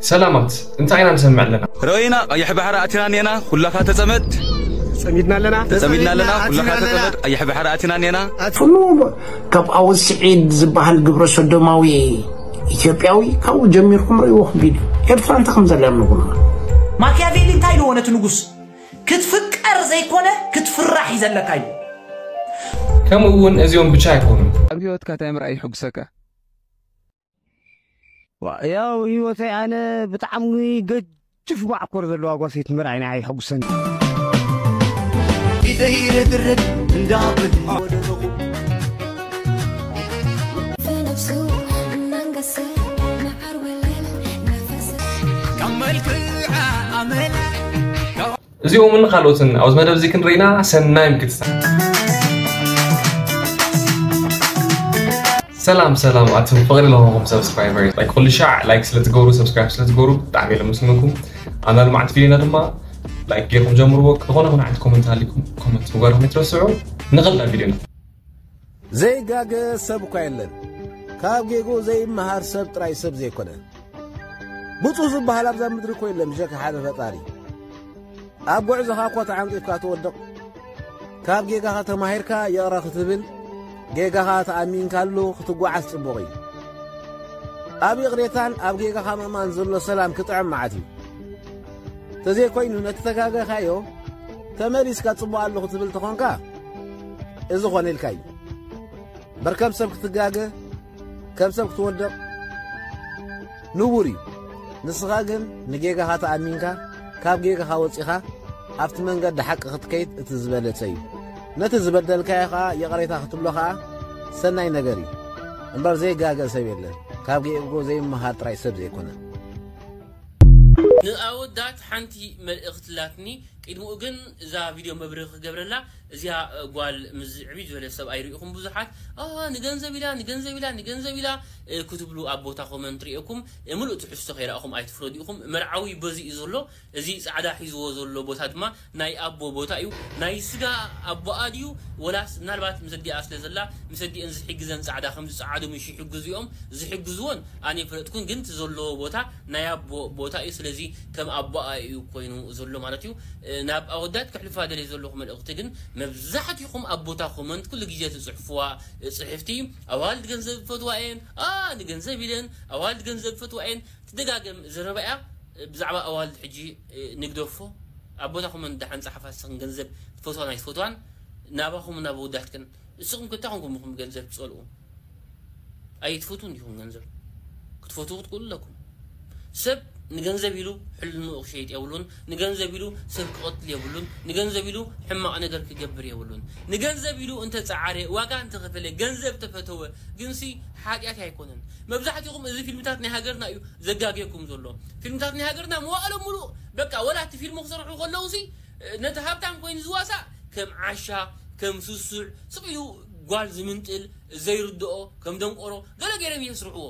ሰላማት፣ እንታይ ኢና ንሰምዕ ኣለና? ርኢና፣ ቀይሕ ባሕሪ ኣቲና እኔና፣ ኩላኻ ተጸመድ። ጸሚድና ኣለና። ተጸሚድና ኣለና፣ ኩላኻ ኣቲና ኣለና። ተጸመድ፣ ቀይሕ ባሕሪ ኣቲና እኔና። ኣት- ኩሉ ካብ ኣወል ስዒድ ዝበሃል ግብረ ሰዶማዊ ኢትዮጵያዊ ካብኡ ጀሚርኩም ርእይዎ ክቢድ እዩ። ኤርትራ እንታይ ከም ዘላ እዮም ንጉሩና። ማኪያቬሊ እንታይ ኢልዎ ነቲ ንጉስ? ክትፍቀር ዘይኮነ ክትፍራሕ እዩ ዘለካ እዩ። ከምኡ እውን እዚኦም ብቻ ኣይኮኑን። ኣብ ህይወትካ እንታይ ምርኣይ ይሕጉሰካ? ዋ፣ ያው ህይወተይ ኣነ ብጣዕሚ ገጅፍ ማዕኮር ዘለዋ ጓል ሰይቲ ምርኣይ ንዓይ ይሕጉሰኒ። ኢደይ ርድርድ እንዳብል እዚኦምን ካልኦትን ኣብዚ መደብ እዚ ክንርኢና ሰናይ ምክትታል። ሰላም ሰላም ኣቱም ፍቕሪ ለሆኹም ሰብስክራይበር፣ ላይክ ኩሉ ሻዕ ላይክ ስለ ትገብሩ፣ ሰብስክራይብ ስለ ትገብሩ ብጣዕሚ እየ ለመስግነኩም። ኣብና ልማዕቲ ቪድዮና ድማ ላይክ ጌርኩም ጀምርዎ። ዝኾነ ይኹን ዓይነት ኮመንት ሃሊኩም ኮመንት ምግባርኩም ኣይትረስዑ። ንቐልዳ ቪድዮና። ዘይጋገ ሰብ እኳ የለን፣ ካብ ጌግኡ ዘይመሃር ሰብ ጥራይ ሰብ ዘይኮነ። ብፁዕ ዝበሃል ኣብዛ ምድሪ እኮ የለን ብጀካ ሓደ ፈጣሪ። ኣብ ጉዕዞኻ እኳ ተዓንቂፍካ ትወድቕ። ካብ ጌጋኻ ተማሂርካ ይቕረ ክትብል፣ ጌጋኻ ተኣሚንካሉ ክትጓዓዝ ጽቡቕ እዩ። ኣብ ይቕሬታን ኣብ ጌጋኻ ምእማን ዘሎ ሰላም ክጥዕም መዓት እዩ። ተዘይኮይኑ ነቲ ተጋገኻዮ ተመሊስካ ጽቡቕ ኣለኹ ትብል ተኾንካ፣ እዚ ኾነ ኢልካ እዩ። እምበር ከም ሰብ ክትጋገ፣ ከም ሰብ ክትወድቕ ንቡር እዩ። ንስኻ ግን ንጌጋኻ ተኣሚንካ፣ ካብ ጌጋኻ ወጺኻ ኣብቲ መንገዲ ሓቂ ክትከይድ እቲ ዝበለጸ እዩ። ነቲ ዝበደልካዮ ኸኣ ይቕሬታ ክትብሎ ኸኣ ሰናይ ነገር እዩ። እምበር ዘይጋገ ሰብ የለን፣ ካብ ጌግኡ ዘይመሃር ጥራይ ሰብ ዘይኮነ። ንኣወዳት ሓንቲ መልእኽቲ ኣላትኒ። ቅድሚኡ ግን እዛ ቪድዮ መብርሂ ክገብረላ፣ እዚኣ፣ እ፣ ጓል ምስ ዕብይ ዝበለ ሰብኣይ ርኢኹም ብዙሓት፣ "ኣ፣ ንገንዘብ ኢላ፣ ንገንዘብ ኢላ፣ ንገንዘብ ኢላ"፣ እ፣ ክትብሉ ኣብ ቦታ ኮመንት ርኢኹም፣ እ፣ ምሉእ ትሕዝቶ ከይረኣኹም ኣይትፍረዱ ኢኹም። መርዓዊ በዚ እዩ ዘሎ። እዚ ጻዕዳ ሒዝዎ ዘሎ ቦታ ድማ ናይ ኣቦ ቦታ እዩ። ናይ ስጋ ኣቦኣ ድዩ? ወላስ ምናልባት ምስ ኣዲኣ ስለ ዘላ፣ ምስ ኣዲአን ዝሕግዘን ጻዕዳ ከም ዝጸዓዱ ምሽ ይሕግዙ እዮም። ዝሕግዝዎን ኣነ ይፈለጥኩን፣ ግን እቲ ዘለዎ ቦታ ናይ ኣቦ ቦታ እዩ። ስለዚ ከም ኣቦኣ እዩ ኮይኑ ዘሎ ማለት እዩ። እ፣ ናብ ኣወዳት ከሕልፋ ደልየ ዘለኹ መልእኽቲ ግን፣ መብዛሕትኹም ኣብ ቦታ ኮመንት ኩሉ ግዜ ትጽሕፍዋ፣ እ፣ ጽሕፍቲ፣ ኣዋልድ ገንዘብ ይፈትዋ እየን፣ ኣ፣ ንገንዘብ ኢለን፣ ኣዋልድ ገንዘብ ይፈትዋ እየን፣ ትደጋገም ዘረባ እያ። እ፣ ብዛዕባ ኣዋልድ ሕጂ፣ እ፣ ንግደፎ። ኣብ ቦታ ኮመንት ደሓን ጸሓፋ፣ ንስኽን ገንዘብ ትፈትዋን ኣይትፈትዋን፣ ናባኹም ናብ ኣወዳትክን። ንስኹም ከ እንታይ ኮንኩም ኢኹም ገንዘብ ትጸልኡ? ኣይትፈትዉን ዲኹም ገንዘብ? ክትፈትዉ ክትክእሉ ኣለኩም። ሰብ ንገንዘብ ኢሉ ሕልንኡ ክሸይጥ የብሉን። ንገንዘብ ኢሉ ሰብ ክቐትል የብሉን። ንገንዘብ ኢሉ ሕማቕ ነገር ክገብር የብሉን። ንገንዘብ ኢሉ እንተጸዓረ፣ ዋጋ እንተኸፈለ፣ ገንዘብ ተፈተወ፣ ግንሲ ሓጢኣት ኣይኮነን። መብዛሕትኹም እዚ ፊልምታት ናይ ሃገርና እዩ ዘጋግየኩም ዘሎ። ፊልምታት ናይ ሃገርና መዋእሎም ሙሉእ በቃ፣ ወላ እቲ ፊልም ክሰርሑ ከለዉ ሲ፣ ነቲ ሃብታም ኮይኑ ዝዋሳእ ከም ዓሻ፣ ከም ስሱዕ፣ ስቕ ኢሉ ጓል ዝምንጥል፣ ዘይርድኦ፣ ከም ደንቆሮ፣ ገለ ገይሮም የስርሕዎ።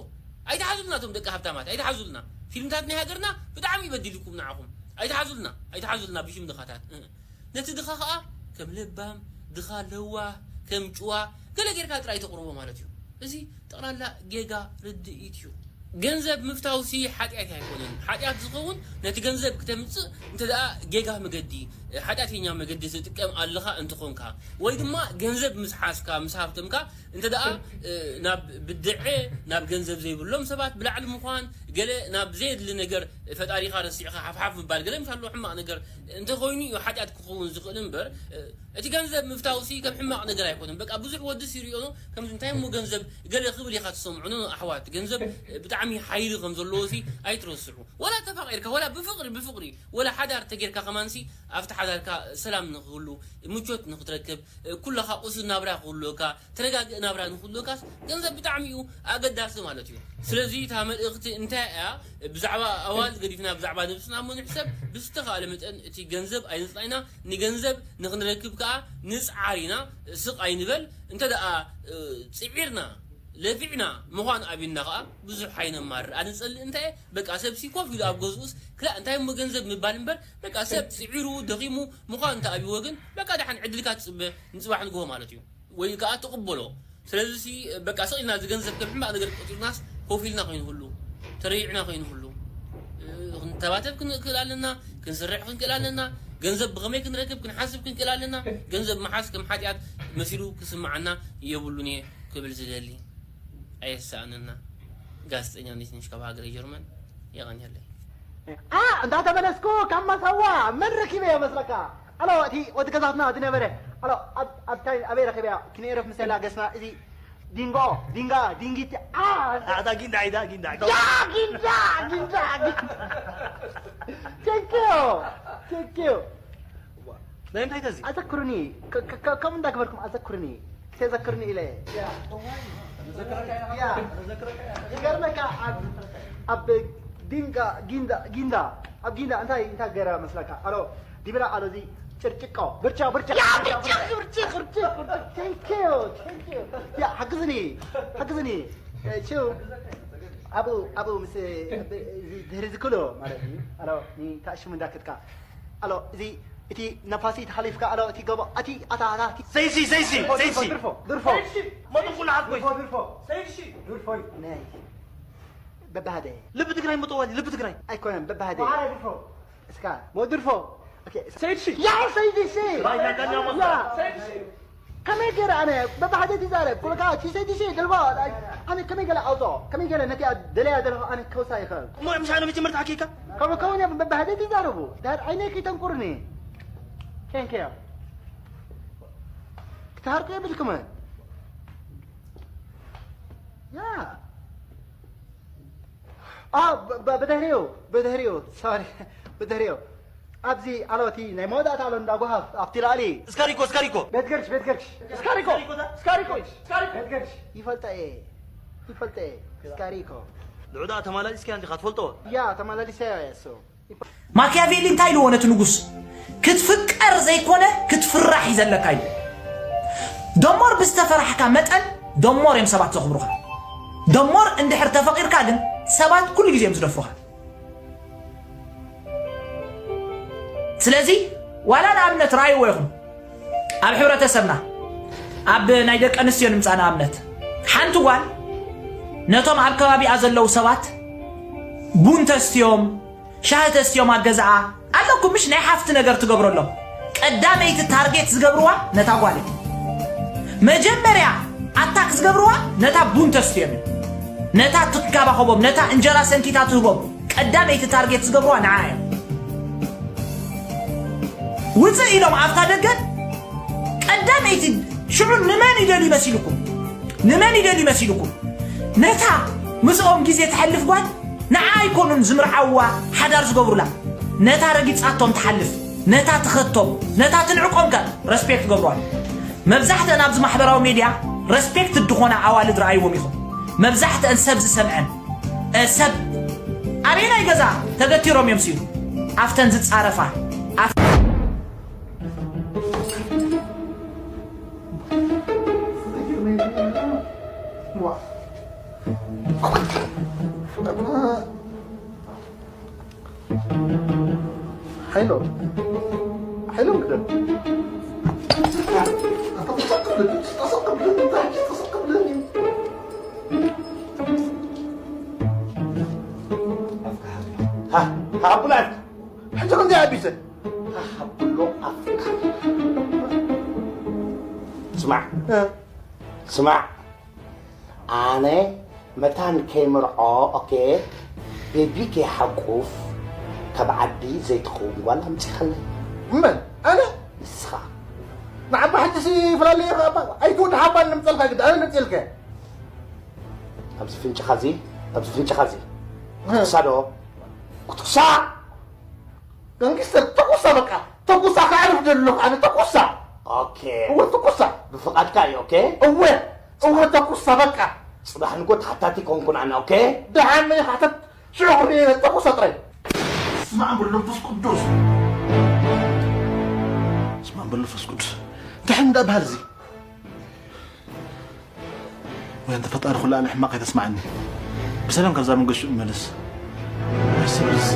ኣይትሓዙልና እቶም ደቂ ሃብታማት፣ ኣይትሓዙልና። ፊልምታት ናይ ሃገርና ብጣዕሚ ይበድልኩም ንዓኹም። ኣይትሓዙልና፣ ኣይትሓዙልና ብሽም ድኻታት። እ። ነቲ ድኻ ኸኣ ከም ለባም፣ ድኻ ለዋህ፣ ከም ጭዋ፣ ገለ ጌርካ ጥራይ ተቕርቦ ማለት እዩ። እዚ ጠቕላላ ጌጋ ርድኢት እዩ። ገንዘብ ምፍታውሲ ሓጢኣት ኣይኮነን። ሓጢኣት ዝኸውን ነቲ ገንዘብ ክተምጽእ እንተ ደኣ ጌጋ መገዲ፣ ሓጢኣተኛ መገዲ ትጥቀም ኣለኻ እንተኾንካ፣ ወይ ድማ ገንዘብ ምስ ሓዝካ፣ ምስ ሃብተምካ፣ እንተ ደኣ፣ እ፣ ናብ ብድዐ፣ ናብ ገንዘብ ዘይብሎም ሰባት ብላዕሊ ምዃን፣ ገለ ናብ ዘየድሊ ነገር ፈጣሪኻ ረሲዕኻ ሓፍሓፍ ምባል፣ ገለ ምስ ኣሎ ሕማቕ ነገር እንተኾይኑ እዩ ሓጢኣት ክኸውን ዝኽእል እምበር፣ እ፣ እቲ ገንዘብ ምፍታውሲ ከም ሕማቕ ነገር ኣይኮነን። በቃ ብዙሕ ወዲ ሲሪዮ ነው። ከምዚ እንታይ እሞ ገንዘብ ገለ ክብል ኢኻ ትሰምዑ። ኖ፣ ኖ፣ ኣሕዋት፣ ገንዘብ ብጣዕሚ ሓይሊ ከም ዘለዎ ሲ ኣይትረስዑ። ወላ ተፋቒርካ፣ ወላ ብፍቕሪ፣ ብፍቕሪ፣ ወላ ሓዳር ተጌርካ ከማንሲ ኣብቲ ሓዳርካ ሰላም ንክህሉ፣ ምቾት ንክትረክብ፣ ኩለኻ ቁሱን ናብራ ክህልወካ፣ ተረጋግእ ናብራ ንክህልወካስ ገንዘብ ብጣዕሚ እዩ ኣገዳሲ ማለት እዩ። ስለዚ እታ መልእኽቲ እንታይ እያ? ብዛዕባ ኣዋልድ ገዲፍና ብዛዕባ ነብስና እሞ ንሕሰብ። ብዝተኻእለ መጠን እቲ ገንዘብ ኣይነጽላእና፣ ንገንዘብ ንኽንረክብ ከኣ ንጽዓር ኢና። ስቕ ኣይንበል። እንተ ደኣ፣ እ፣ ጽዒርና፣ ለፊዕና ምዃን ኣብዩና ከኣ ብዙሕ ኣይነማርር። ኣነ ዝጸልእ እንታይ እየ? በቃ ሰብሲ ኮፍ ኢሉ ኣብ ገዝኡስ ክላእ እንታይ እሞ ገንዘብ ምባል እምበር፣ በቃ ሰብ ጽዒሩ፣ ደኺሙ ምዃን እንተ ኣብይዎ ግን፣ በቃ ደሓን ዕድልካ ትጽበ ንጽባሕ ንግሆ ማለት እዩ። ወይ ከኣ ትቕበሎ። ስለዚ ሲ፣ በቃ ስቕ ኢልና እዚ ገንዘብ ከም ሕማቕ ነገር ቆጺርናስ ኮፍ ኢልና ከይንህሉ፣ ተረይዕና ከይንህሉ። ሰባተብ ክንክእል ኣለና፣ ክንስርሕ ክንክእል ኣለና፣ ገንዘብ ብኸመይ ክንረክብ ክንሓስብ ክንክእል ኣለና። ገንዘብ ምሓዝ ከም ሓጢኣት መሲሉ ክስምዓና የብሉን እየ ክብል ዝደሊ ኣየሳእነና። ጋዜጠኛ ኔትኒሽ ካብ ሃገረ ጀርመን። የቐንየለይ። ኣ እንዳተመለስኩ ካብ መሰዋ መን ረኪበ መስለካ? ኣሎ እቲ ወዲ ገዛትና ዝነበረ። ኣሎ ኣብ ኣብታይ ኣበይ ረኪበያ? ክነኤረፍ ምሰላ ገስና እዚ ዲንጎ ዲንጋ ዲንጊት ኣ ኣታ ጊንዳ ኢዳ ጊንዳ ያ ጊንዳ ጊንዳ ጊንዳ Thank you. Thank you. ናይ እንታይ ተዚ ኣዘክሩኒ። ከም እንዳገበርኩም ኣዘክሩኒ። ተዘክሩኒ ኢለ ይገርመካ። ኣብ ጊንዳ ጊንዳ ጊንዳ ኣብ ጊንዳ እንታይ እንታይ ገራ መስለካ? ኣሎ ዲብላ ኣሎ እዚ ጭርጭቆ ብርቻ ብርቻ ያ ብርቻ ብርቻ ብርቻ ብርቻ ብርቻ Thank you. Thank you. ያ ሓግዝኒ ሓግዝኒ። ቹ ኣብኡ ኣብኡ ምስ ድህሪ ዝክሎ ማለት እዩ። ኣሎ ታሽሙ እንዳከትካ ኣሎ እዚ እቲ ነፋሲት ሓሊፍካ ኣሎ እቲ ገቦ እቲ ኣታ ኣታ እቲ ዘይሲ ዘይሲ ዘይሲ ድርፎ ድርፎ መጥኹ ለዓት ወይ ድርፎ ድርፎ ዘይሲ ድርፎ ናይ በባህደ ልብ ትግራይ ምጥዋል ልብ ትግራይ ኣይኮነን በባህደ ድርፎ እስካ ሞ ድርፎ ሰይድ ሺ ያ ሰይድ ሺ ያ ከመይ ገይረ ኣነ በባሕደ ትዛረብ ኩልካ ቺ ሰይድ ሺ ድልቦ ኣነ ከመይ ገለ ኣውፅኦ ከመይ ገለ ነቲኣ ደለያ ዘለኹ ኣነ ከውሳ ይኽእል እሞ ምሻ ኣነ መጀመርታ ሓኪካ ከምኡ ከውን እዮም በባሕደ ትዛረቡ ዳር ዓይነይ ከይተንቁርኒ ቴንክዮ ክትሃርቁ የብልኩምን ያ ብድሕሪኡ ብድሕሪኡ ሶሪ ብድሕሪኡ ኣብዚ ኣሎ እቲ ናይ መወዳእታ ኣሎ እንዳ ጓሃፍ ኣብቲ ላዕሊ እስካሪኮ እስካሪኮ ቤት ገርሽ ቤት ገርሽ እስካሪኮ እስካሪኮ ቤት ገርሽ ይፈልጠ እየ ይፈልጠ እየ እስካሪኮ ልዑዳ ተማላሊስካ እንዲኻ ትፈልጦ ያ ተማላሊሰዮ እየ እሱ ማኪያቬሊ እንታይ ኢልዎ ነቲ ንጉስ ክትፍቀር ዘይኮነ ክትፍራሕ እዩ ዘለካ ኢሉ ደሞር ብዝተፈራሕካ መጠን ደሞር እዮም ሰባት ዘኽብሩኻ ደሞር እንድሕር ተፈቂርካ ግን ሰባት ኩሉ ግዜ እዮም ዝደፍሩኻ ስለዚ ዋላ ንኣብነት ረኣይዎ ይኹም ኣብ ሕብረተሰብና ኣብ ናይ ደቂ ኣንስትዮ ንምፃ ንኣብነት ሓንቲ ጓል ነቶም ኣብ ከባቢኣ ዘለዉ ሰባት ቡን ተስትዮም ሻሂ ተስትዮም ኣብ ገዛኣ ኣለኩም ምሽ ናይ ሓፍቲ ነገር ትገብረሎም ቀዳመይቲ ታርጌት ዝገብርዋ ነታ ጓል መጀመርያ ኣታክ ዝገብርዋ ነታ ቡን ተስትዮም ነታ ትንከባኸቦም ነታ እንጀራ ሰንኪታ ትህቦም ቀዳመይቲ ታርጌት ዝገብርዋ ንዓ እዮም ውፅእ ኢሎም ኣብታ ደገ ቀዳመይቲ ሽዑ ንመን ይደልዩ መሲልኩም ንመን ይደልዩ መሲልኩም ነታ ምስኦም ግዜ ትሐልፍ ጓል ንዓ ኣይኮኑን ዝምርዓውዋ ሓዳር ዝገብሩላ ነታ ረጊፃቶም ትሓልፍ ነታ ትኸቶም ነታ ትንዕቆም ከ ረስፔክት ገብሯል መብዛሕተን ኣብዚ ማሕበራዊ ሜድያ ረስፔክት ዝኾና ኣዋልድ ረኣይዎም ኢኹም መብዛሕተን ሰብ ዝሰምዐን ሰብ ኣበየናይ ገዛ ተገቲሮም እዮም ሲሉ ኣብተን ዝፃረፋ ሓይሎ ሓይሎ ግደል ኣቡላት ሕጂ ከምዚ ኣቢሰ ኣቡሎ ኣፍካ ስማዕ ስማዕ ኣነ መታን ከይምርዖ ኦኬ ቤቢ ከይሓቁፍ ካብ ዓዲ ዘይትኸውን ጓል ኣምፂኻለይ መን ኣነ ንስኻ ንዓባ ሕጂ ሲ ይፈላለየ ኣይትውድ ሓባ ንምፀልካ ግዲ ኣነ ነፅልከ ኣብዚ ፍንጭኻ እዚ ኣብዚ ፍንጭኻ እዚ ክትኩሳ ዶ ክትኩሳ ጋንጊስተር ተኩሳ በቃ ተኩሳ ከዕርፍ ደሎ ኣነ ተኩሳ ኦኬ እወ ተኩሳ ብፍቓድካ እዩ ኦኬ እወ እወ ተኩሳ በቃ ጽባሕ ንጎ ተሓታቲ ኮንኩን ኣነ ኦኬ ደሓን መን ይሓተት ሽዑ ክርየ ተኩሳ ጥራይ ስማዕ በሎ መንፈስ ቅዱስ ስማዕ በሎ መንፈስ ቅዱስ እንታይ እንዳባህል እዚ ወይ ኣንተ ፈጣሪ ኩሉ ኣለ ሕማቕ ኣይተስማዓኒ ብሰላም ካብዛ መንገዲ ሽኡ መለስ ኣይሰብርስ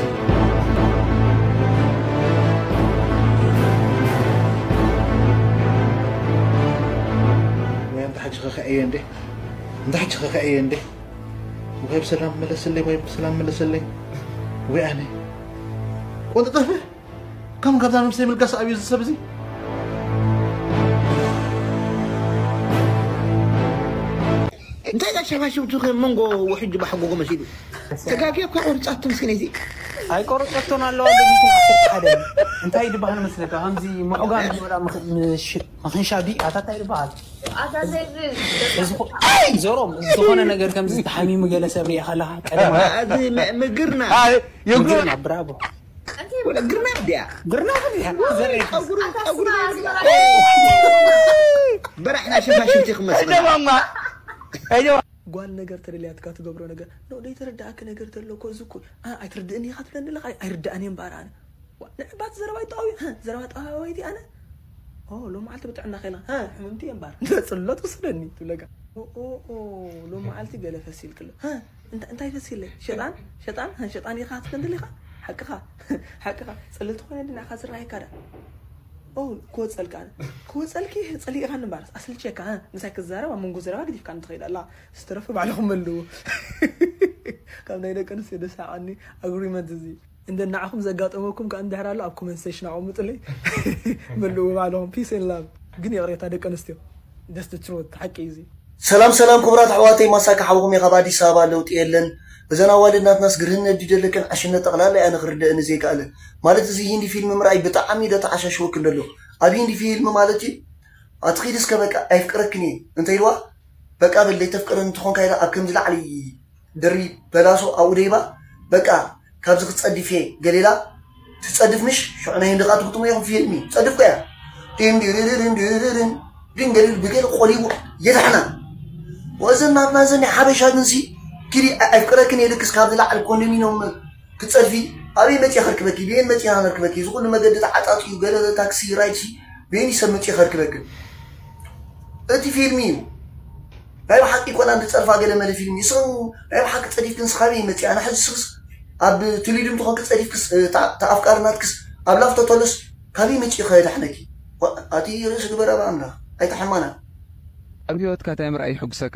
ወይ ኣንተ ሓጂ ከኸዐየ እንዴ እንተ ሓጂ ከኸዐየ እንዴ ወይ ብሰላም መለስለይ ወይ ብሰላም መለስለይ ወይ ኣነ ወንጥጥፍ ከም ካብዛ ነብሰይ ምልጋስ ኣብዩ ዝሰብ እዚ እንታይ ዳ ሸፋሽፍቱ ከ መንጎ ውሕጅ ባሕጎጎ መሲሉ ተጋጊ እኳ ቆርጻቱ ምስኪነይቲ ኣይቆረጠቶን ኣለዋ። እንደዚህ ሓደ እንታይ ድባህል መስለካ ከምዚ ምዑጋን ወላ ምኽንሻ ቢቃታት እንታይ ድባሃል? ዞሮም ዝኾነ ነገር ከምዚ ተሓሚሙ ገለ ሰብ ሪኢኻ ኣለኻ ቀደም እዚ ምግርና ይግርና ብራቦ ግርና ድያ ግርና ዘሬ በራሕና ሸፋሽፍቲ ክመስል ጓል ነገር ተደልያትካ ትገብሮ ነገር ኖ ደይተረዳእኪ ነገር ተሎ እኮ እዚ እኮ ኣ- ኣይትርድእን ኢኻ ትብለኒ ኣለኻ ኣይርዳእን እየ እምበኣር ኣነ ዋ፣ ንዕባት ዘረባ ይጠዋዊ ዘረባ ጠዋዊቲ ኣነ ኦ ሎም መዓልቲ ብጥዕና ኸይላ ሀ፣ ሕምምቲ እየ እምበኣር ጽሎት ውሰደኒ ትብለካ ኦ፣ ኦ፣ ኦ፣ ሎም መዓልቲ ገለ ፈሲልክሎ ሀ፣ እንታ- እንታይ ፈሲለይ ሸጣን ሸጣን ሀ፣ ሸጣን ኢኻ ትብለኒ ኣለኻ ሓቅኻ ሓቅኻ ጽልልቲ ኮይነ ድናኻ ዝረኣየካ ዳ ኦ ክወፀልካ ክወፀልኪ ፀሊእኻኒ እምበኣር ኣስልቸካ ሀ፣ ምሳይ ክዛረብ ኣብ መንጎ ዘረባ ግዲፍካኒ ትኸይድ ኣላ ዝተረፈ ባዕልኹም መልዎ ካብ ናይ ደቂ ኣንስትዮ ደሳዓኒ ኣግሪመንት እዚ እንደ ንዓኹም ዘጋጠመኩም ከኣ እንድሕር ኣሎ ኣብ ኮመንት ሴሽን ኣቐምጡለይ መልዎ ባዕልኹም peace and love ግን ይቕሬታ ደቂ ኣንስትዮ that's the truth ሓቂ እዩ እዚ ሰላም ሰላም ክቡራት ኣሕዋተይ ማሳካ ሓውኹም እየ ካብ ኣዲስ ኣበባ ለውጢ የለን እዘን ኣዋልድ ናትናስ ግርህን ነዲደለክን ዓሽነት ጠቕላላ እያ ንኽርደእኒ ዘይከኣለ ማለት እዚ ሂንዲ ፊልም ምርኣይ ብጣዕሚ እዩ ደተዓሻሽወክን ደሎ ኣብ ሂንዲ ፊልም ማለት እዩ ኣትኺድ እስከ በቃ ኣይፍቅረክን እየ እንተ ኢልዋ በቃ በል ዘይተፍቅረኒ እንተኾንካ ኢላ ኣብ ከምዚ ላዕሊ ደሪ በላሶ ኣብኡ ደይባ በቃ ካብዚ ክጸድፍ እየ ገሌላ ትጸድፍ ምሽ ሽዑ ናይ ህንዲ ቃ ትግጥሞ ኢኹም ፊልሚ ጸድፍ ከያ ዲንዲሪሪንዲሪን ግን ገሊሉ ብገለ ቆሊቡ የድሕና ወዘን ናትና ዘን ሓበሻ ግንሲ ኪዲ ኣይፍቅረክን የልክስ ካብ ዝለዓል ኮንዶሚኖም ክትጸድፊ ኣበይ መጽየ ከርክበኪ ብየን መጽየ ከርክበኪ እዚ ኩሉ መገዲ ተዓጣጢዩ ገለ ታክሲ ራይድሲ ብየን ሰብ መጽየ ከርክበክን እቲ ፊልሚ እዩ ናይ ብሓቂ ኮና እንድጸርፋ ገለ መለ ፊልሚ ይስው ናይ ብሓቂ ጸዲፍክን ስኻበይ መጽያ ንሕዚ ስክስ ኣብ ትሊድም ትኾንክ ጸዲፍክስ ተኣፍቃሪ ናትክስ ኣብ ላፍቶ ተሉስ ካበይ መጺኡ ከየድሕነኪ ኣቲ ርእሲ ግበር ኣብ ኣምላኽ ኣይተሐማና ኣብ ህይወትካ እንታይ ምርኣይ ይሕጉሰካ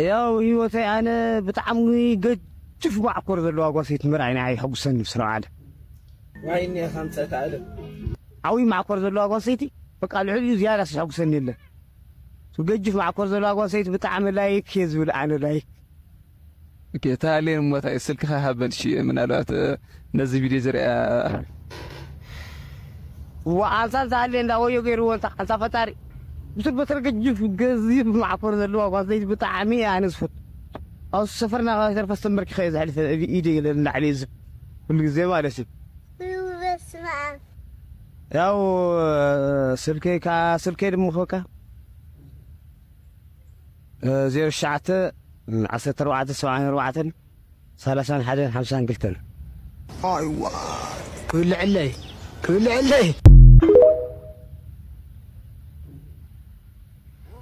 ያው ህይወተይ ኣነ ብጣዕሚ ገጅፍ ማዕኮር ዘለዋ ጓሰይት ምርኣይ ናይ ሕጉሰኒ ብስነ ዓለ ዋይኒ ከምፀት ኣለ ዓብይ ማዕኮር ዘለዋ ጓሰይቲ በቃ ልዕሊኡ ዝያዳ ስሕጉሰኒ የለን ገጅፍ ማዕኮር ዘለዋ ጓሰይቲ ብጣዕሚ ላይክ እየ ዝብል ኣነ ላይክ እታ ኣሌን እሞታ ስልክኻ ሃበን ሺ ምናልባት ነዚ ቪድዮ ዝሪኣ ወኣንሳ እንታ ኣሌ እንዳ ወዮ ገይርዎ እንታ ኣንሳ ፈጣሪ ብስር በስር ገጅፍ ገዚፍ ማዕኮር ዘለዋ ጓሰይቲ ብጣዕሚ እየ ኣነ ዝፈት ኣብ ሰፈርና ተርፈ ስተመርኪኸ እየ ዘሕልፈ ኢደ ላዕሊ እዚ ኩሉ ግዜ ማለት እዩ በስመ ኣብ ያው ስልከይ ከ ስልከይ ድማ ኸካ ዜሮ ትሽዓተ ዓሰርተ ኣርባዕተ ሰብዓን ኣርባዕተን ሰላሳን ሓደን ሓምሳን ክልተን ኣይዋ ክብልዕለይ ክብልዕለይ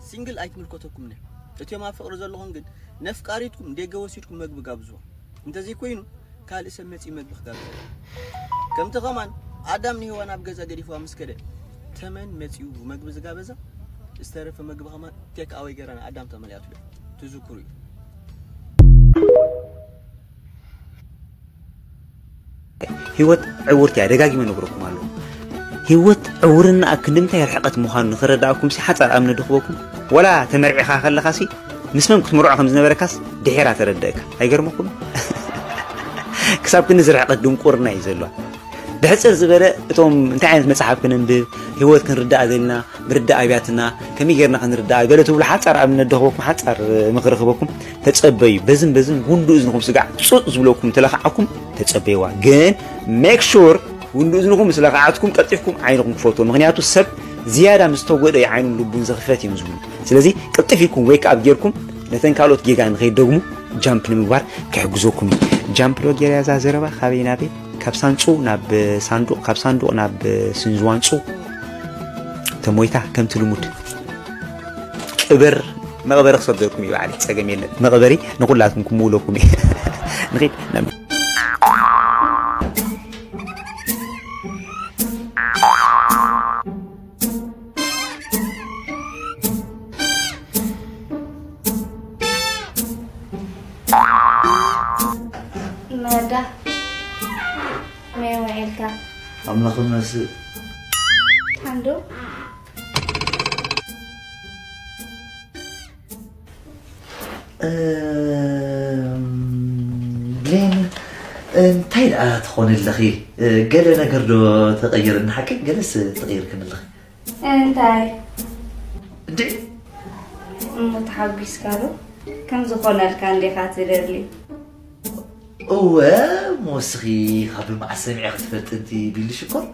ሲንግል ኣይትምልከተኩም ነያ እቲኦም ኣብ ፍቕሪ ዘለኹም ግን ነፍቃሪትኩም ደገ ወሲድኩም መግቢ ጋብዝዋ እንተዘይኮይኑ ካልእ ሰብ መጺኡ መግቢ ክጋብዘ ከምቲ ኸማን ኣዳም ንሄዋን ኣብ ገዛ ገዲፍዋ ምስ ከደ ተመን መጺኡ መግቢ ዝጋበዛ ዝተረፈ መግቢ ኸማን ቴክ ኣወይ ገይራ ንኣዳም ተመልያትሉ ትዝክሩ እዩ ህይወት ዕውርቲ እያ ደጋጊመ ነግረኩም ኣለኹ ህይወት ዕውርና ኣብ ክንዲ ምንታይ ርሕቐት ምዃኑ ንኽረዳእኩም ሲ ሓፃር ኣምነ ድኽበኩም ወላ ተመርዒኻ ከለኻሲ ምስ መን ክትምርዖ ከም ዝነበረካስ ድሒራ ተረደእካ ኣይገርመኩም ክሳብ ክንዲ ዝርሕቐት ድንቁርና እዩ ዘለዋ ብሕፅር ዝበለ እቶም እንታይ ዓይነት መፅሓፍ ክንንብብ ህይወት ክንርዳእ ዘለና ምርዳእ ኣብያትና ከመይ ጌርና ክንርዳእ ገለ ትብሉ ሓፃር ኣብነት ደኽበኩም ሓፃር ምኽሪ ክበኩም ተፀበዩ በዝን በዝን ጉንዱ እዝንኹም ስጋዕ ፁፅ ዝብለኩም ተለኻዓኩም ተፀበይዋ ግን make sure ጉንዱ እዝንኹም ምስ ለኻዓትኩም ቀልጢፍኩም ዓይንኹም ክፈትዎ ምክንያቱ ሰብ ዝያዳ ምስ ተጎደ ዓይኑን ልቡን ዘኽፈት እዮም ዝብሉ ስለዚ ቅልጥፍ ኢልኩም wake up ጌርኩም ነተን ካልኦት ጌጋ ንኸይደግሙ ጃምፕ ንምግባር ክሕግዘኩም እዩ ጃምፕ ዶ ጌርያ እዛ ዘረባ ካበይ ናበይ ካብ ሳንጹ ናብ ሳንዱቕ ካብ ሳንዱቕ ናብ ስንዝዋንጹ ተሞይታ ከምቲ ልሙድ ቅብር መቕበሪ ክሰደኩም እዩ ባዕለይ ጸገም የለን መቕበሪ ንኹላትኩም ክምውለኩም እዩ ንኺድ ናብ መዳ መይ ውዒልካ? ኣምላኽ ይመስል። ሓንዱ? እም፣ ብሌን፣ እንታይ ደኣ ትኾኒ ኣለኺ? ገለ ነገር ዶ ተቐይርኒ? ሓቂ ገለስ ተቐይርክኒ ኣለኺ። እንታይ? እንዴ? እሞ ተሓጒስካ ዶ? ከም ዝኾነልካ እንዲኻ ትደሊ? እወ፣ መወስኺ ካብ መዓስ ሰሚዐ ክትፈልጢ እንዲ ቢሊ ሽኮር?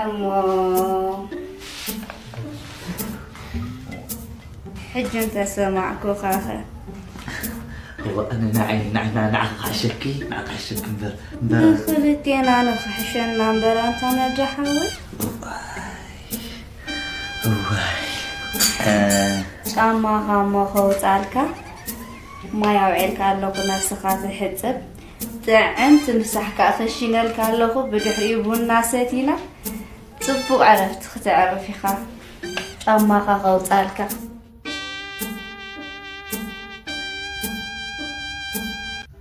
እሞ ሕጂ እንተሰማዕኩኻኸ? እወ፣ ኣነ ንዓይ፣ ንዓይ፣ ንዓ-፣ ንዓኺ ክሕሸኪ፣ ንዓኺ ክሕሸኪ እምበር፣ እምበር። ንኽልቴና ንኽሕሸና እምበር፣ ኣንታ መድሓወይ። እዋይ፣ እ። ጫማኻ እሞ ከውጻልካ፣ ማይ ኣውዒልካ ኣለኹ ነብስኻ ትሕጽብ። ጥዕምቲ ምሳሕ ከኣ ከሺነልካ ኣለኹ፣ ብድሕሪኡ ቡና ሰቲና ጽቡቕ ዕረፍቲ ክተዕርፍ ኢኻ። ጫማኻ ከውጻልካ።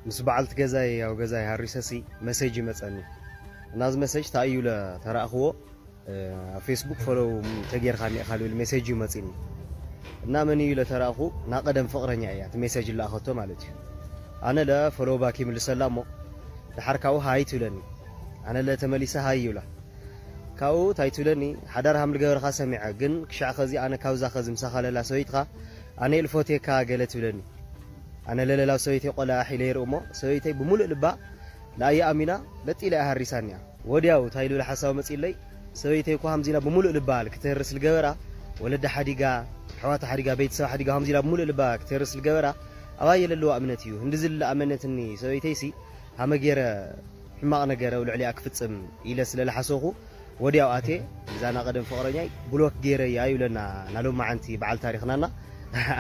ምስ በዓልቲ ገዛይ ኣብ ገዛይ ሃሪሰሲ መሴጅ ይመጸኒ። እና እዚ መሴጅ እንታይ እዩ ኢለ ተራእኽዎ፣ እ፣ ኣብ ፌስቡክ ፎሎው ተጌርካ እኒኤኻ ዝብል ሜሴጅ እዩ መፂኒ። እና መን እዩ ኢለ ተራእኹ፣ ና ቀደም ፍቕረኛ እያ እቲ ሜሴጅ ዝለኣኸቶ ማለት እዩ። ኣነ ለ ፎሎው ባክ ይምልሰላ እሞ፣ ደሓር ካብኡ ሃይ ትብለኒ። ኣነ ለ ተመሊሰ ሃይ ይብላ። ካብኡ እንታይ ትብለኒ፣ ሓዳር ሃም ዝገበርካ ሰሚዐ፣ ግን ክሻዕ ኸዚ ኣነ ካብዛ ኸዚ ምሳኻ ለላ ሰበይትኻ፣ ኣነ ኢልፎቴካ ገለ ትብለኒ። ኣነ ለለላው ሰበይተይ ቆልዓ ኢለ ይርኢ እሞ፣ ሰበይተይ ብምሉእ ልባ ንኣየ ኣሚና ለጢላ እያ ሃሪሳኒ እያ። ወዲያው እንታይ ልብል ሓሳብ መጺለይ፣ ሰበይተይ እኮ ሃምዚና ብምሉእ ልባ ክትህርስ ልገበራ፣ ወለዳ ሓዲጋ፣ ኣሕዋታ ሓዲጋ፣ ቤተሰብ ሓዲጋ፣ ሃምዚና ብምሉእ ልባ ክትህርስ ልገበራ፣ ኣባየ ለለዋ እምነት እዩ። ህንዲ ዝልለ ኣመነትኒ ሰበይተይሲ፣ ሃመ ገይረ ሕማቕ ነገር ኣብ ልዕሊኣ ክፍጽም ኢለ ስለ ልሓሰኹ፣ ወዲያው ኣትየ፣ እዛ ና ቀደም ፍቕረኛይ ብሎክ ገይረያ ይብለና፣ ናሎም መዓንቲ በዓል ታሪኽናና፣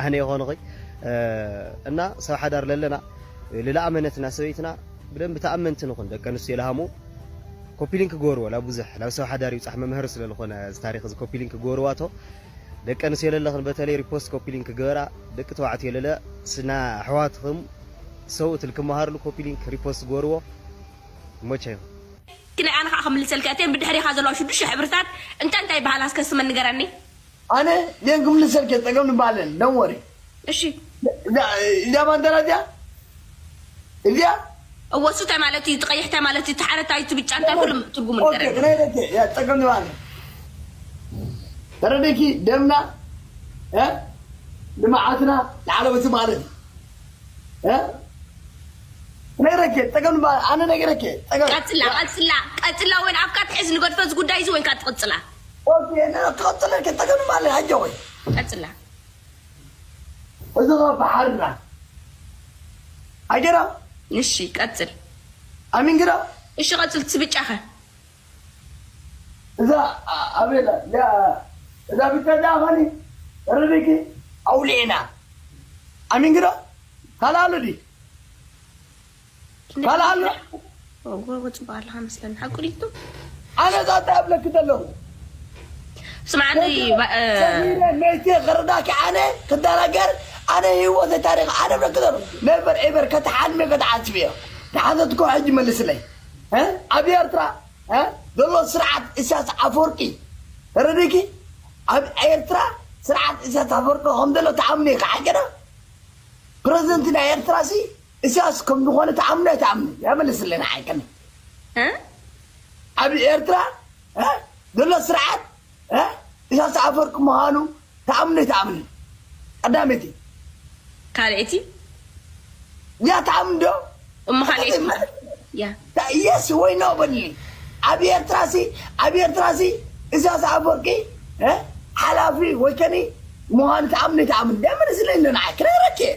ኣነ ይኾንኹ። እ፣ እና ሰብ ሓዳር ለለና፣ ልለኣመነትና ሰበይትና፣ ብደንብ ተኣመንቲ ንኹን። ደቂ ኣንስትዮ ለሃሙ ኮፒ ሊንክ ክገብርዎ፣ ላ ብዙሕ ናብ ሰብ ሓዳር ይብጻሕ መምህር ስለ ዝኾነ እዚ ታሪኽ እዚ ኮፒ ሊንክ ክገብርዋቶ። ደቂ ኣንስትዮ ለለኽን በተለይ ሪፖስት ኮፒ ሊንክ ክገበራ፣ ደቂ ተባዕትዮ ለለ ስና ኣሕዋትኹም ሰብኡት ልክመሃርሉ ኮፒ ሊንክ ሪፖስት ክገብርዎ። ይመቸኹም። ግን ኣነ ከዓ ክምልሰልካ እተን ብድሕሪኻ ዘለዋ ሽዱሽተ ሕብርታት እንታይ እንታይ ይበሃላ እስከ ስመን ንገረኒ። ኣነ ሌን ክምልሰልከ ጸገም ንባለን ደንወሪ። እሺ። እዛ፣ እዛ ባንደራ እዚኣ፣ እዚኣ? እወ፣ እሱ እንታይ ማለት እዩ? እቲ ቀይሕ እንታይ ማለት እዩ? እቲ ሓረ እንታይ እዩ? እቲ ብጫ እንታይ? ኩሉ ትርጉሙ ኦኬ፣ ንገረኒ። ክነግረኪ፣ ያ ጸገም ንባለን። ተረዲእኪ? ደምና፣ እ? ልምዓትና፣ ላዕለዎት ማለት እዩ። እ? ነግረኪ፣ ጸገም ንባ-፣ ኣነ ነግረኪ፣ ጸገም። ቀጽላ፣ ቀጽላ፣ ቀጽላ፣ ወይን ኣብካ ትሕዝ ንገድፈ እዚ ጉዳይ እዚ ወይን ካትቅጽላ። ኦኬ፣ ነ-፣ ክቐጽለልኪ፣ ጸገም ንባ፣ ኣጆኺ። ቀጽላ። እዚ ኸ ባሕርና። ኣጀራ? እሺ፣ ቀጽል። ኣሚን ግዳ? እሺ፣ ቀጽል፣ ትብጫኸ? እዛ ኣ-፣ ኣቤላ፣ እዛ፣ እዛ ብቻ እዛ ኸኒ፣ ተረዲእኪ? ኣውሊዕና። ኣሚን ግዳ? ካልእ ኣሎ ድዩ? ካልእ ኣሎ? ወ-፣ ወ-፣ ጽቡቕ ኣለኻ መስለኒ። ሓቁ ድዩ? ኣነ እዛ እንታይ እብለኪ ዘለኹ? ስምዓኒ፣ ሰሚረ፣ ባ-፣ እ፣ ሰሚረ፣ መይተ ክርዳኪ ኣነ ክደናገር፣ ኣነ ህይወት ታሪኽ ኣነ እብለኪ ዘለኹ። ነበር ኤበር ከተሓልሚ ከተሓስብዮ። ተሓተትኮ ሕጂ መልስለይ። እ? ኣብ ኤርትራ፣ እ? ዘሎ ስርዓት ኢሳያስ ኣፈወርቂ ተረዲእኪ? ኣብ ኤርትራ ስርዓት ኢሳያስ ኣፈወርቂ ከም ዘሎ ትኣምኒ ኢኺ፣ ሓቂ ዶ? ፕረዚደንት ናይ ኤርትራ ሲ ኢሳያስ ከም ዝኾነ ትኣምኒ ኣይትኣምኒ? ያመልስልኝ ሓቂ። እ? ኣብ ኤርትራ፣ እ? ዘሎ ስርዓት፣ እ? ኢሳያስ ኣፈወርቂ ምዃኑ ትኣምኒ ኣይትኣምኒ? ቀዳመይቲ። ካልኣይቲ። ያ ትኣምኒ ዶ? እሞ ካልኣይቲ። ያ። ታ-፣ የስ ወይ ኖ በልኒ። ኣብ ኤርትራ ሲ፣ ኣብ ኤርትራ ሲ፣ ኢሳያስ ኣፈወርቂ፣ እ? ሓላፊ ወይ ከኒ ምዃኑ ትኣምኒ ኣይትኣምኒ? ደመን ስለኝ ዶ ንዓይ ክነግረኪ እየ።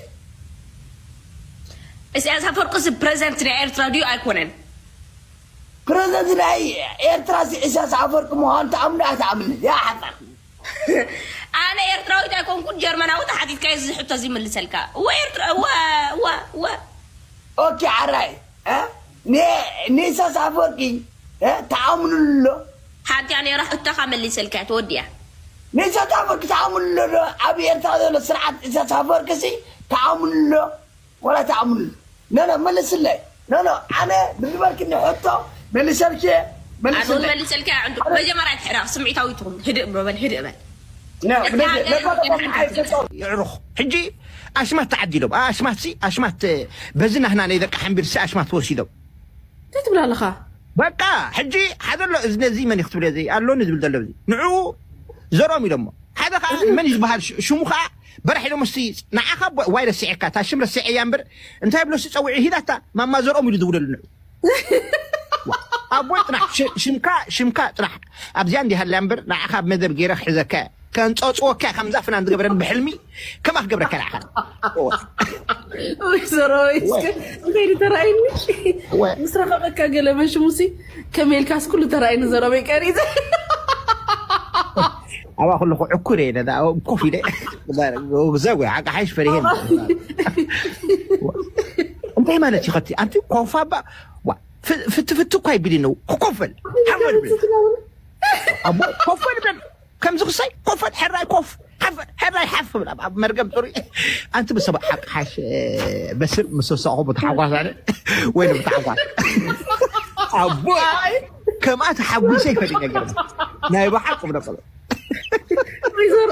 ኢሳያስ ኣፈወርቂ ሲ ፕረዚደንት ናይ ኤርትራ ድዩ ኣይኮነን? ፕረዚደንት ናይ ኤርትራ ሲ ኢሳያስ ኣፈወርቂ ምዃኑ ትኣምኒ ኣይትኣምኒ? ያ ሓጻር። ኣነ ኤርትራዊት ኣይኮንኩን፣ ጀርመናዊ ተሓቲትካዮ እዚ ሕቶ እዚ ይምልሰልካ። እወ ኤርትራ-፣ እወ፣ እወ፣ እወ። ኦኬ፣ ዓራይ፣ እ? ን-፣ ንኢሳያስ ኣፈወርቂ፣ እ? ተኣምንሉ ኣሎ? ሓንቲ እያ ነይራ ሕቶኻ መሊሰልካ፣ ተወዲኣ። ንኢሳያስ ኣፈወርቂ ተኣምንሉ ኣሎ ዶ? ኣብ ኤርትራ ዘሎ ስርዓት ኢሳያስ ኣፈወርቂ ሲ ተኣምንሉ ኣሎ? ወላ ተኣምንሉ? ነ፣ ነ፣ መልስለይ። ኖ ኖ ኣነ ብዝበልክኒ ሕቶ መሊሰልኪ ኣነ እውን መሊሰልኪ። መሊሰልኪ። ዕንዱ መጀመርያ ትሕረቕ፣ ስምዒታዊ ትኹን። ህድእ በል፣ ህድእ በል። ይዕሩኽ ሕጂ ኣሽማት ተዓዲሎም ኣሽማት ሲ ኣሽማት በዚ ናህና ናይ ደቂ ሓንቢር ሲ ኣሽማት ወሲዶም እንታይ ትብል ኣለኻ? በቃ ሕጂ ሓደ ኣሎ እዚ ነዚ መን እዩ ክትብል እዚ ኣሎኒ ዝብል ዘሎ እዚ ንዕኡ ዘርኦም ኢሎሞ ሓደ ከዓ መን እዩ ዝበሃል ሽ- ሽሙ ከዓ በራሕ ኢሎሞ እስቲ ንዓኻ ቦ- ዋይ ረሲዐካ እታ ሽም ረሲዐያ እምበር እንታይ ብሎ ሲ ፀዊዑ ሂዳታ ማማ ዘርኦም ኢሉ ዝውለሉ ንዑ ኣቦይ ጥራሕ ሽ- ሽምካ ሽምካ ጥራሕ ኣብዚኣ እንዲሃልያ እምበር ንዓኻ ኣብ መደብ ገይረ ክሕዘካ እየ። ከንፀፅወካ እየ፣ ከምዛ ፍናን ዝገበረን ብሕልሚ ከማ ክገብረካ ንዓኻ ወይ ዘረበይ እስከ እንታይ ተራእይኒ ምስ ረኸበካ ገለ መሽሙሲ ከመይ ኢልካስ ኩሉ ተራእይኒ ዘረበይ ቀሪፀ ኣብኣ ከለኹ ዕኩር እየ ነዛ ኮፍ ኢለ ዘጉ ሓቂ ሓይሽ ፈሪሄ እንታይ ማለት እዩ ከቲ ኣንቲ ኮፍ ኣባ ዋ፣ ፍ- ፍቲ ፍቲ እኳ ይብል ነው ክኮፈል ሓፈል ብል ኣቦ ኮፈል ብል ከምዚ ክሳይ ኮፈል ሕራይ ኮፍ ሓፈል ሕራይ ሓፍ ብል ኣብ- ኣብ መርገም ፅሩይ ኣንቲ ብሰብ ሓቂ ሓሽ በስር ምስ ወሰኹ ብተሓጓስ ኣነ ወይ ብተሓጓስ ኣቦ ከምኣ ተሓጒሰ ይፈልጥ ነገር ናይ ብሓቅ ብለቀለ ወይዘሮ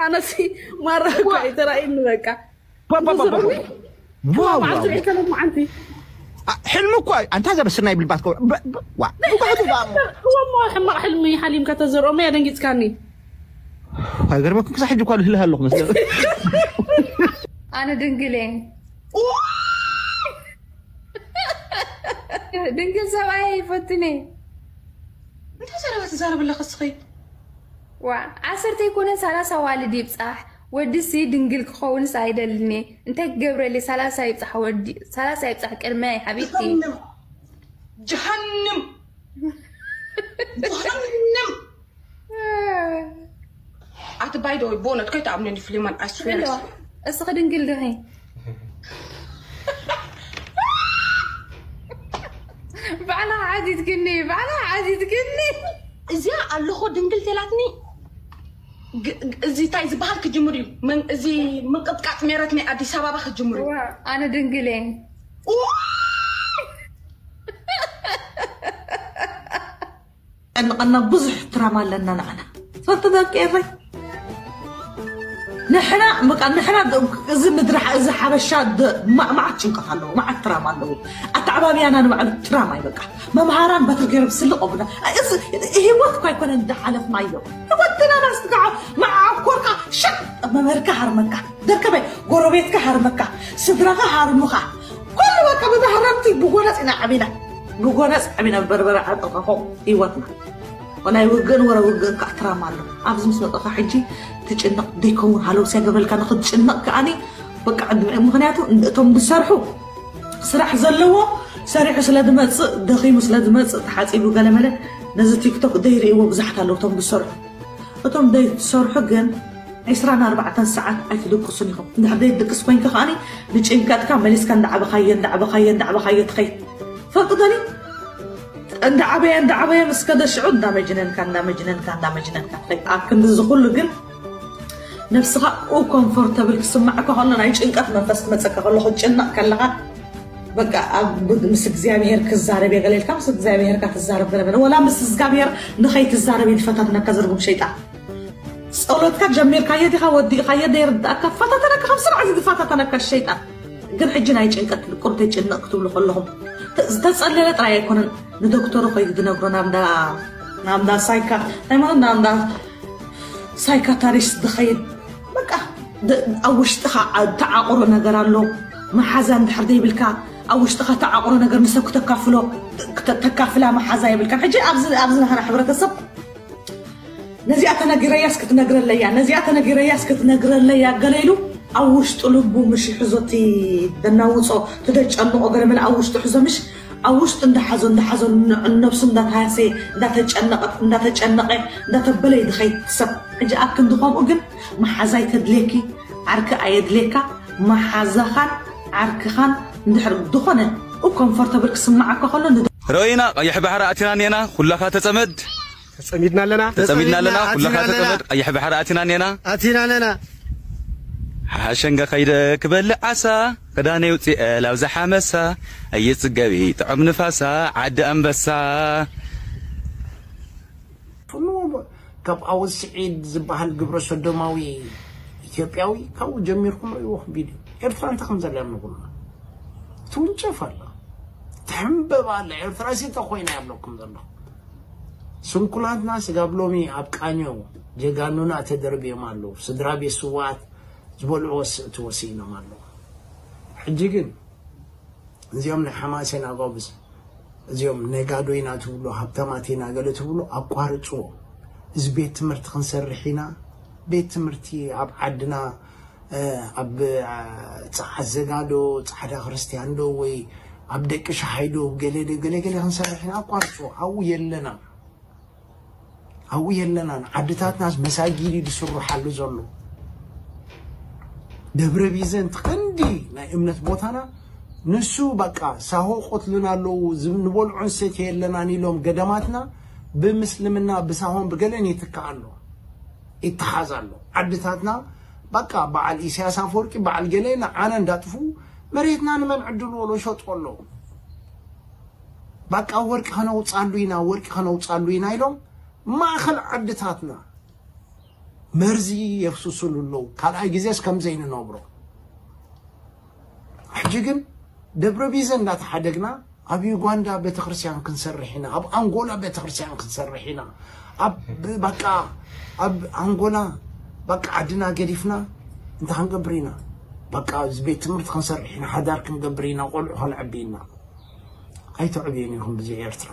ኣነሲ ማራ እኳ ኣይተራእይኒ በቃ ባ- ባ- ባ- ባ- ባ- ዋው፣ ዋው። መዓልቲ ሪእከ ሎማዓንቲ አ- ሕልሚ እኮ ኣንታ ዘበስርና ይብል ባት ዋ ብባሕቱ ባ እወሞ ሕማቕ ሕልሚ ሓሊምካ ተዘርኦሞ እያ ደንጊፅካኒ ኣይገርመኩም ክሳብ ሕጂ እኳ ልህልህ ኣለኹ መስለ ኣነ ድንግል እየ ድንግል ሰብኣይ ይፈትኒ እንታይ ዘረባ ትዛረብ ኣለኽ እስኺ ዋ ዓሰርተ ይኮነን ሰላሳ ዋልድ ይብፃሕ ወድሲ ድንግል ክኸውንስ ኣይደልኒ እንታይ ክገብረሊ ሰላሳ ይብፃሕ ወዲ ሰላሳ ይብፃሕ ቅድመይ ሓቢብቲ ጀሃንም ጀሃንም ጀሃንም ኣቲ ባይ ዶ ቦነት ከይትኣምነኒ ፍሊማን ኣስፌር እስኺ ድንግል ድኺ ባዕላ ዓዚትክኒ ባዕላ ዓዚትክኒ እዚኣ ኣለኹ ድንግል ተላትኒ እዚ እንታይ ዝበሃል ክጅምር እዩ እዚ ምንቅጥቃጥ ሜረት ናይ ኣዲስ ኣበባ ክጅምር እዩ ኣነ ድንግል እየ ጨንቐና ብዙሕ ትራማ ኣለና ንዓና ፈልቲ ደቂ ኤረይ ንሕና በቃ ንሕና እዚ ምድሪ እዚ ሓበሻ ማዕት ጭንቀት ኣለዎ ማዕት ትራማ ኣለዎ ኣተዓባብያና ንባዕሉ ትራማ እዩ በቃ መምሃራን በትር ገይሮም ስልቆ ብና እዚ ህይወት እኳ ኣይኮነ እንዳሓለፍናዮ ህይወትና ናስትጋዖ መዓኮርካ ሸጥ መምህርካ ሃርመካ ደርከበ ጎረቤትካ ሃርመካ ስድራኻ ሃርሙኻ ኩሉ በቃ ብባህረምቲ ብጎነፅ ኢና ዓቢና ብጎነፅ ዓቢና በርበረ ዓጥርካ ከምኡ ህይወትና ወላይ ውግእን ወረ ውግእን ከዓ ትራማ ኣሎ ኣብዚ ምስ መጠኻ ሕጂ ትጭነቕ ደይከውን ሃለው ሲያገበልካ ንኽትጭነቕ ከኣኒ በቃ ዕድመ ምክንያቱ እቶም ዝሰርሑ ስራሕ ዘለዎ ሰሪሑ ስለ ዝመፅእ ደኺሙ ስለ ዝመፅእ ተሓፂቡ ገለመለ ነዚ ቲክቶክ ደይርእዎ ብዙሓት ኣለዉ እቶም ዝሰርሑ እቶም ደይትሰርሑ ግን ዕስራን ኣርባዕተን ሰዓት ኣይትድቅሱን ኢኹም እንድሕር ደይትድቅስ ኮይንካ ከኣኒ ንጭንቀትካ መሊስካ እንዳዕበኻዮ እንዳዕበኻዮ እንዳዕበኻዮ ትኸይድ ፈልጥቶኒ እንዳዓበየ እንዳዓበየ ምስ ከደ ሽዑ እንዳመጅነንካ እንዳመጅነንካ እንዳመጅነንካ ትኸይድ ኣብ ክንዲ እዚ ኩሉ ግን ነብስኻ ኡ ኮምፎርተብል ክስማዕካ ከሎ ናይ ጭንቀት መንፈስ ክመፀካ ከሎ ክትጭነቕ ከለኻ በቃ ኣብ ምስ እግዚኣብሄር ክዛረብ የገለልካ ምስ እግዚኣብሄርካ ትዛረብ ገለበለ ወላ ምስ እግዚኣብሄር ንኸይትዛረብ እዩ ዝፈታትነካ ዝርጉም ሸይጣን ጸሎትካ ጀሚርካዮ ዲኻ ወዲእኻዮ ዘይርዳእካ ፈታተነካ ከም ስርዓት ዝፈታተነካ ሸይጣን ግን ሕጂ ናይ ጭንቀት ቁርተይ ጭንቕ ክትብሉ ከለኹም ዝተጸለለ ጥራይ ኣይኮነን ንዶክተሩ ከይዱ ዝነግሮ ናብዳ ናብዳ ሳይካ ናይ ማለት ናብዳ ሳይካታሪስት ዝኸይድ በቃ ኣብ ውሽጥኻ ተዓቑሮ ነገር ኣሎ መሓዛ እንድሕር ዘይብልካ ኣብ ውሽጥኻ ተዓቑሮ ነገር ንሰብ ክተካፍሎ ተካፍላ መሓዛ የብልካን ሕጂ ኣብዚ ናህና ሕብረተሰብ ነዚኣ ተነጊረያስ ክትነግረለያ ነዚኣ ተነጊረያስ ክትነግረለያ ገለ ኢሉ ኣብ ውሽጡ ልቡ ምሽ ሕዞ እቲ ደናውፆ ትደጨንቆ ገለ መለ ኣብ ውሽጡ ሕዞ ምሽ ኣብ ውሽጡ እንዳሓዞ እንዳሓዞ ነብሱ እንዳተሃሰየ እንዳተጨነቀት እንዳተጨነቀ እንዳተበለ ይድኸይ ሰብ ሕጂ ኣብ ክንዲ ከምኡ ግን መሓዛይ ተድልየኪ ዓርኪ ኣየድልየካ መሓዛኻን ዓርክኻን እንድሕር ዝኾነ ኮምፎርተብል ክስማዓካ ከሎ ርኢና ቀይሕ ባሕሪ ኣቲና ኔና ኩላኻ ተጸመድ ተጸሚድና ኣለና ተጸሚድና ኣለና ኩላኻ ተጸመድ ቀይሕ ባሕሪ ኣቲና ኔና ኣቲና ኣለና ሓሸንገ ከይደ ክበልዕ ዓሳ፣ ክዳነይ ውፅኤ ላብዛ ሓመሳ፣ ኣይፅገቢ ጥዑም ንፋሳ ዓዲ ኣንበሳ። ፍንዎ ካብ ኣወል ስዒድ ዝበሃል ግብረ ሰዶማዊ ኢትዮጵያዊ ካብኡ ጀሚርኩም ርእይዎ ቪድዮ። ኤርትራ እንታይ ከም ዘላ ንብሉና። ትውንጨፍ ኣላ፣ ትሕንበብ ኣላ። ኤርትራ ሲ ተኮይና ይብለኩም ዘለኹ። ስንኩላትና ስጋብ ሎሚ ኣብ ቃኞ ጀጋኑና ተደርብዮም ኣለዉ። ስድራ ቤት ስዋት ዝበልዕዎ ስእቲ ወሲኖም ኣለዉ። ሕጂ ግን እዚኦም ናይ ሓማሴን ኣጋብዝ፣ እዚኦም ነጋዶ ኢና ትብሉ፣ ሃብታማት ኢና ገለ ትብሉ፣ ኣቋርፅዎ። እዚ ቤት ትምህርቲ ክንሰርሕ ኢና። ቤት ትምህርቲ ኣብ ዓድና ኣብ ፀዓት ዘጋዶ ፃዕዳ ክርስቲያን ዶ ወይ ኣብ ደቂ ሸሓይ ዶ ገለ ዶ ገለ ገለ ክንሰርሕ ኢና። ኣቋርፅዎ። ኣብኡ የለና ኣብኡ የለናን። ዓድታትናስ መሳጊድ እዩ ዝስርሓሉ ዘሎ። ደብረ ቢዘን ትቐንዲ ናይ እምነት ቦታና ንሱ በቃ ሳሆ ቆትሉና ኣለዉ፣ ዝብ- ንበልዖ ንሰትዮ የለናን ኢሎም ገዳማትና ብምስልምና ብሳሆን ብገለን ይትካእ ኣሎ፣ ይተሓዝ ኣሎ። ዓድታትና በቃ በዓል ኢሳያስ ኣፈወርቂ በዓል ገለ ንዓና እንዳጥፉ መሬትና ንመን ዕድልዎ ሎ ሸጡ ኣለዉ። በቃ ወርቂ ከነውፃሉ ኢና፣ ወርቂ ከነውፃሉ ኢና ኢሎም ማእኸል ዓድታትና መርዚ የፍስሱሉ ኣለዉ። ካልኣይ ግዜስ ከምዘይ ንነብሮ። ሕጂ ግን ደብረ ቢዘ እንዳተሓደግና ኣብ ዩጋንዳ ቤተክርስትያን ክንሰርሕ ኢና፣ ኣብ ኣንጎላ ቤተክርስትያን ክንሰርሕ ኢና። ኣብ በቃ ኣብ ኣንጎላ በቃ ዓድና ገዲፍና እንታይ ክንገብር ኢና? በቃ እዚ ቤት ትምህርቲ ክንሰርሕ ኢና፣ ሓዳር ክንገብር ኢና፣ ቆልዑ ከነዕቢ ኢና። ኣይተዕብዩን ኢኹም ብዚ ኤርትራ።